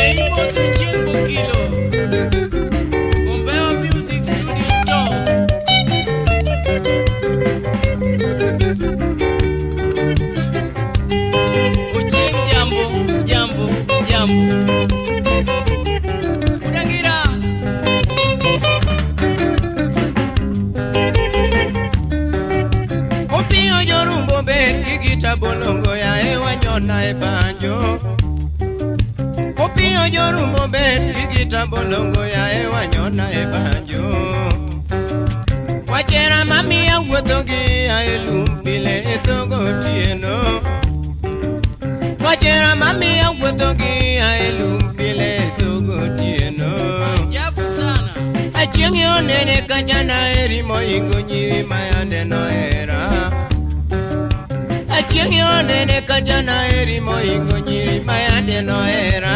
Ei moso chieng' Bokilo. Ombewa Music Studio Store. Ochieng' jambo, jambo, jambo. Udangira. Opiyo jorumbo bet gi gita bolongo yae wanyona e banjo. Opiyo jorumbo bet gi gita bolongo yae wanyona e banjo. Wachera mamiya wuotho gi ae lum pile e dhogo otieno. Wachera mamiya wuotho gi ae lum pile e dhogo otieno. Ajabu sana. Achieng' onene kacha naeri moingo nyiri mayande nohera. Achieng' onene kacha naeri moingo nyiri mayande nohera.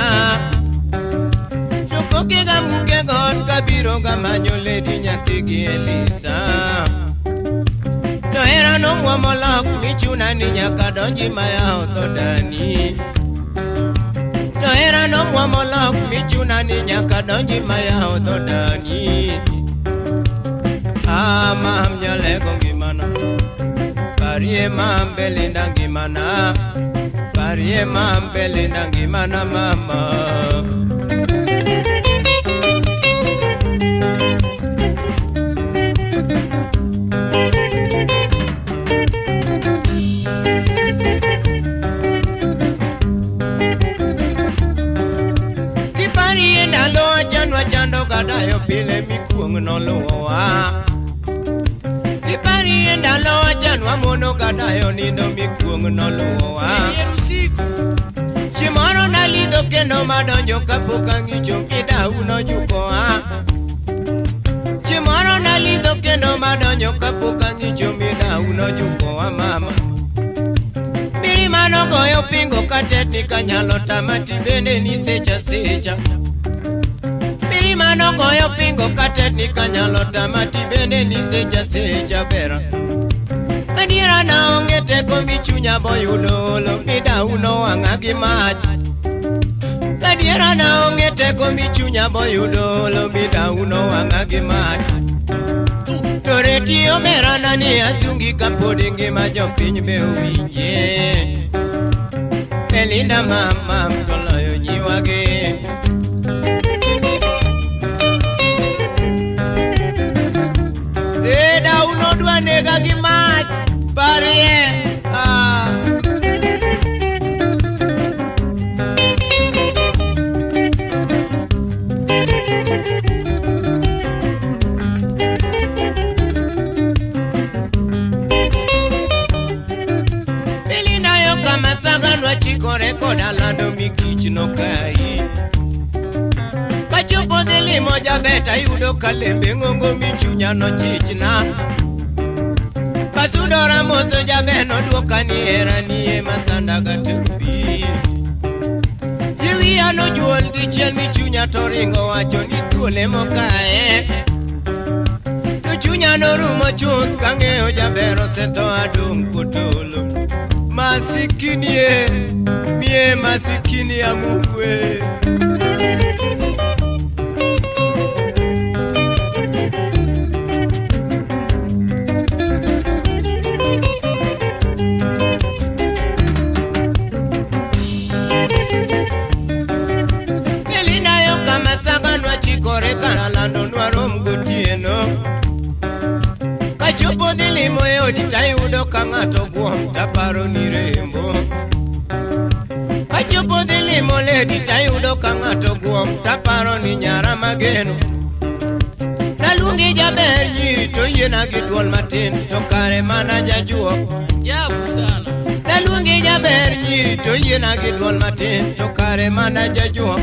To koke ga muke got kabiro ga manyo ledi nyathi gi Elisa. To hera nomwomo lok michuna ni nyaka donji mayawo dho dani. To hera nomwomo lok michuna ni nyaka donji mayawo dho dani. Ah, mam nyalego ngimana. Parie mam belinda ngimana. Parie mam belinda ngimana mama. Kiparie ndalo achanwa chando gadayo pile mikuong' noluwowa. Kiparie ndalo achanwa mono gadayo nindo mikuong' noluwowa. Yier usiku. Chimoro nalidho kendo madonjo kapok ang'icho midau nojukoa. Chimoro nalidho kendo madonjo kapok ang'icho midau nojukoa mama. Mirima nogoyo pingo katetni kanyalo tama tibende ni secha secha. Mirima nogoyo pingo katetni kanyalo tama tibende ni secha secha bera. Adiera naonge teko michunya boyudo olo midau nowang'a gi mach. Adiera naonge teko michunya boyudo olo midau nowang'a gi mach. To reti omera nani asungi kapod ngima jopiny be owinje. Belinda mama toloyo nyiwagi. E dau nodwa nega gi mach, parie. Ah. Belinda yo kama thaga nwachikore koda lando mikich nokayi. Kachopo dhi limo jaber tayudo ka lembe ng'ongo michunya nochichna. Kasudora moso jaber nodwoka ni hera nie masanda gaterbi. Yie wiya nojuol dichiel michunya to ringo wacho ni thuol emokaye. To chunya norumo chuth kang'eyo jaber osetho adong' kotolo. Masikini e, mie masikini ya Mungu e. Belinda yo kama thaga nwachikore karalando nwarom gotieno. Kachopo dhi limo e odi tayudo ka ng'ato guom taparo ni rembo. Kachopo dhi limo ledi tayudo ka ng'ato guom taparo ni nyara mageno. Naluongi jaber nyiri to yiena gi duol matin to kare mana jajuok. Ajabu sana. Naluongi jaber nyiri to yiena gi duol matin to kare mana jajuok.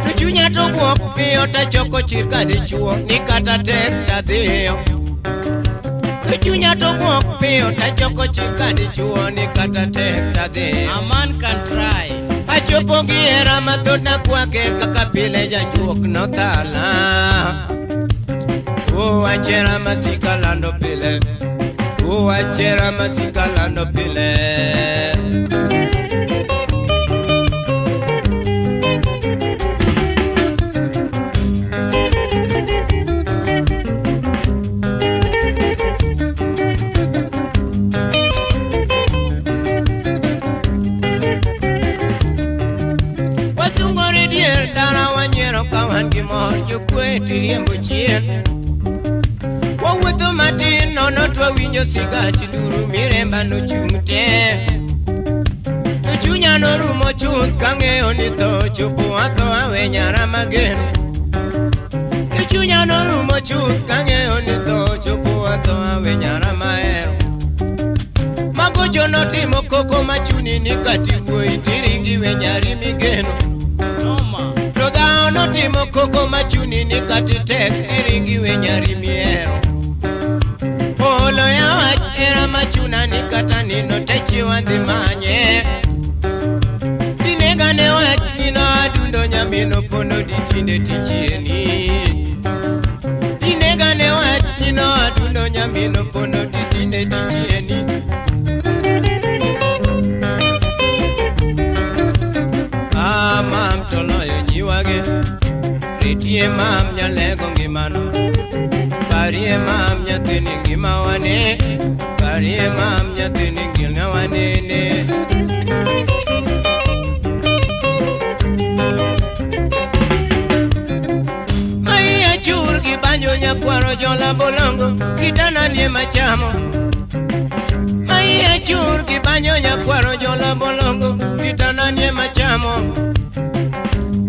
To chunya to buok piyo tachoko chir ka dichuo ni kata tek tadhiyo. To chunya to buok piyo tachoko chika dichuo ni kata tek tadhi. A man can try. Achopo gi hera mathoth nakwake kaka pile jajuok nothala. O achera masika lando pile. O achera masika lando pile. Wasungore dier dala wanyiero ka wan gi mor jokwe tiriembo chien. Wawuotho matin nono to wawinjo sigach nduru miremba nochung' te. To chunya norumo chuth kang'eyo ni tho chopo atho awe nyara mageno. To chunya norumo chuth kang'eyo ni tho chopo atho awe nyara mahero. Magocho notimo koko machuni ni kati wuoyi tiringi we nyari migeno. Noma. To dhao notimo koko machuni ni kati tek tiringi we nyari mihero. Olo ya wach hera machuna ni kata nindo techiwa dhi manye. Tinega ne wach nino adundo nyamino pondo ditinde tichieni. Tinega ne wach nino adundo nyamino pondo ditinde tichieni. Ah, mam toloyo nyiwage. Ritie mam nyalego ngimano. Parie mam nyathini ngima wane. Parie mam nyathini ngima wanene. Maiya chur gi banjo nyakwaro jola bolongo kitana nie machamo. Maiya chur gi banjo nyakwaro jola bolongo kitana nie machamo.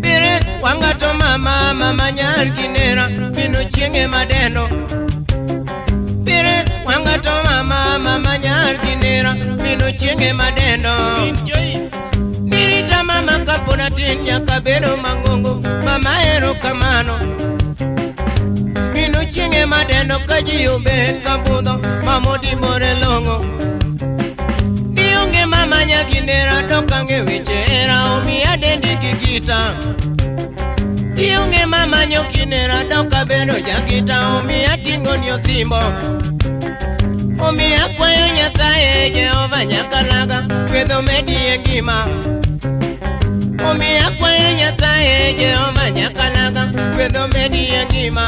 Bires wanga to mama mama nyar ginera mino chienge madendo. Bires wanga to mama mama nyar ginera mino chienge madendo. Queen Joyce. Nirita mama kapona tin nyaka bedo mang'ongo mama erokamano. Mino chienge madendo ka ji obet ka budho mama odimbore long'o. Nionge mama nyaginera to ang'e weche hera omiya dendi gi gita. Ionge mama nyokinera dok abedo jagita omiya ting'oni osimbo. Omiya kwayo Nyasaye Jehova Nyakalaga gwedho medi e ngima. Omiya kwayo Nyasaye Jehova Nyakalaga gwedho medi e ngima.